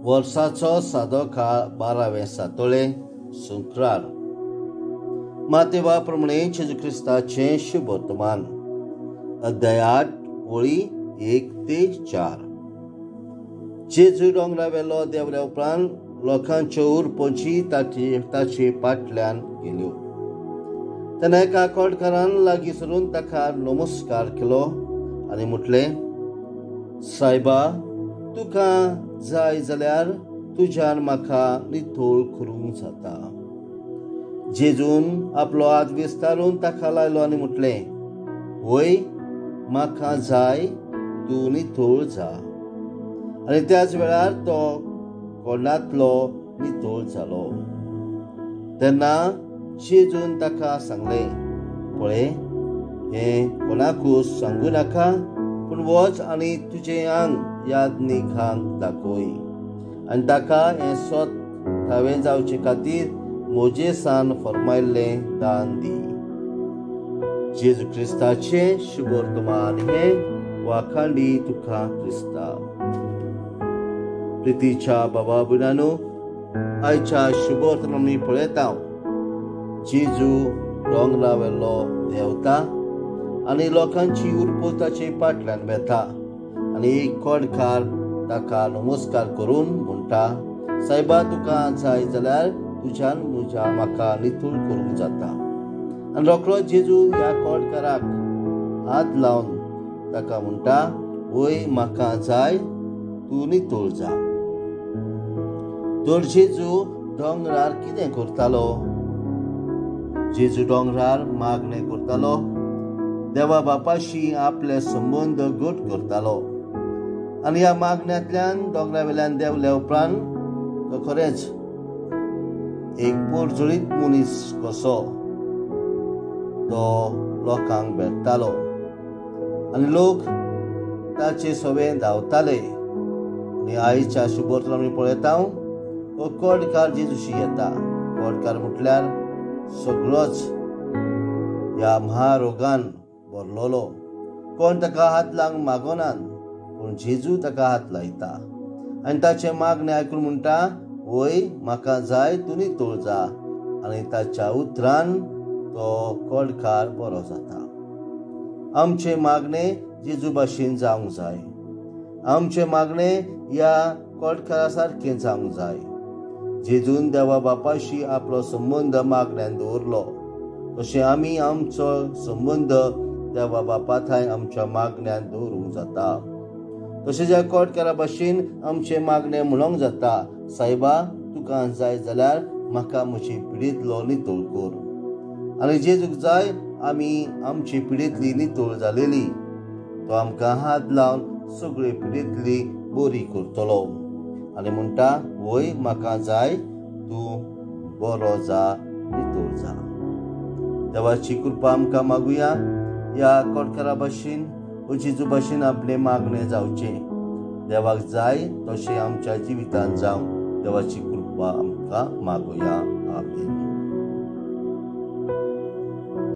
वर्साचो सादो काळ 12वें सातोळें शुक्रार. मातेवा प्रमाणे जेजू क्रिस्ताचें शुभवर्तमान, अध्याय 8 ओळी 1 ते 4. जेजू दोंगरा वेलो देंवल्या उपरांत लोकांच्यो उरपोची ताचे फाटल्यान गेल्यो. तेन्ना एका कोटकारान लागीं सरून ताका नमस्कार केलो आनी म्हटलें, सायबा, तुका जाय जाल्यार तुज्यान म्हाका नितळ करूंक जाता. जेजून आपलो हात विस्तारून ताका लायलो आनी म्हटलें, वय, म्हाका जाय, तूं नितळ जा. आनी त्याच वेळार तो कोणांतलो नितळ जालो. तेन्ना जेजून ताका सांगलें, पळय, हें कोणाकूच सांगू नाका, पूण वच आनी तुजें आंग याज्ञिकांक दाखय आनी ताका हें सत थावें जावचे खातीर मोजेसान फर्मायल्लें दान दी. जेजू क्रिस्ताचें शुभवर्तमान हें वाखांडी तुका क्रिस्ता. प्रितीच्या बाबा भयणांनो, आयच्या शुभवर्तमान आमी पळयता जेजू दोंगरा वेलो देंवता आनी लोकांची उरपूस ताचे फाटल्यान वेता आनी एक कोडकार ताका नमस्कार करून म्हणटा, सायबा, तुका जाय जाल्यार तुज्यान म्हज्या म्हाका नितळ करूंक जाता. आनी रोखडो जेजू ह्या कोडकाराक हात लावन ताका म्हणटा, वय, म्हाका जाय, तूं नितळ जा. तर जेजू दोंगरार कितें करतालो? जेजू दोंगरार मागणें करतालो, देवा बापाशी आपले संबंद घट करतालो. आनी ह्या मागण्यांतल्यान दोंगरा वेल्यान देंवल्या उपरांत तो खरेंच एक पोरजळीत मनीस कसो तो लोकांक भेटतालो आनी लोक ताचे सवे धांवताले. आनी आयच्या शुभवर्तमान आमी पळयता हो कोडकार जेजूशी येता. कोडकार म्हटल्यार सगळोच ह्या महारोगान भरलेलो. कोण ताका हात लावंक मागोनात, पूण जेजू ताका हात लायता आनी ताचें मागणें आयकून म्हणटा, वय, म्हाका जाय, तूं नितळ जा. आनी ताच्या उतरान तो कोडकार बरो जाता. आमचें मागणें जेजू भाशेन जावंक जाय. आमचें मागणें ह्या कोडकारा सारकें जावंक जाय. जेजून देवा बापाशी आपलो संबंद मागण्यान दवरलो, तशें आमी आमचो संबंद देवा बापा थंय आमच्या मागण्यान दवरूंक जाता. तशें ज्या कोटकारा भाशेन आमचें मागणें म्हणूंक जाता, सायबा, तुका जाय जाल्यार म्हाका म्हजी पिडेंतलो नितळ कर. आनी जेजूक जाय आमी आमची पिडेंतली नितळ जालेली, तो आमकां हात लावन सगळे पिडेंतली बरी करतलो आनी म्हणटा, वय, म्हाका जाय, तूं बरो जा, नितळ जा. देवाची कृपा आमकां मागुया. ह्या कोटकारा भाशेन ओ जेजू भाशेन आपलें मागणें जावचें. देवाक जाय तशें आमच्या जिवितांत जावं. देवाची कृपा आमकां मागुया. आमेन.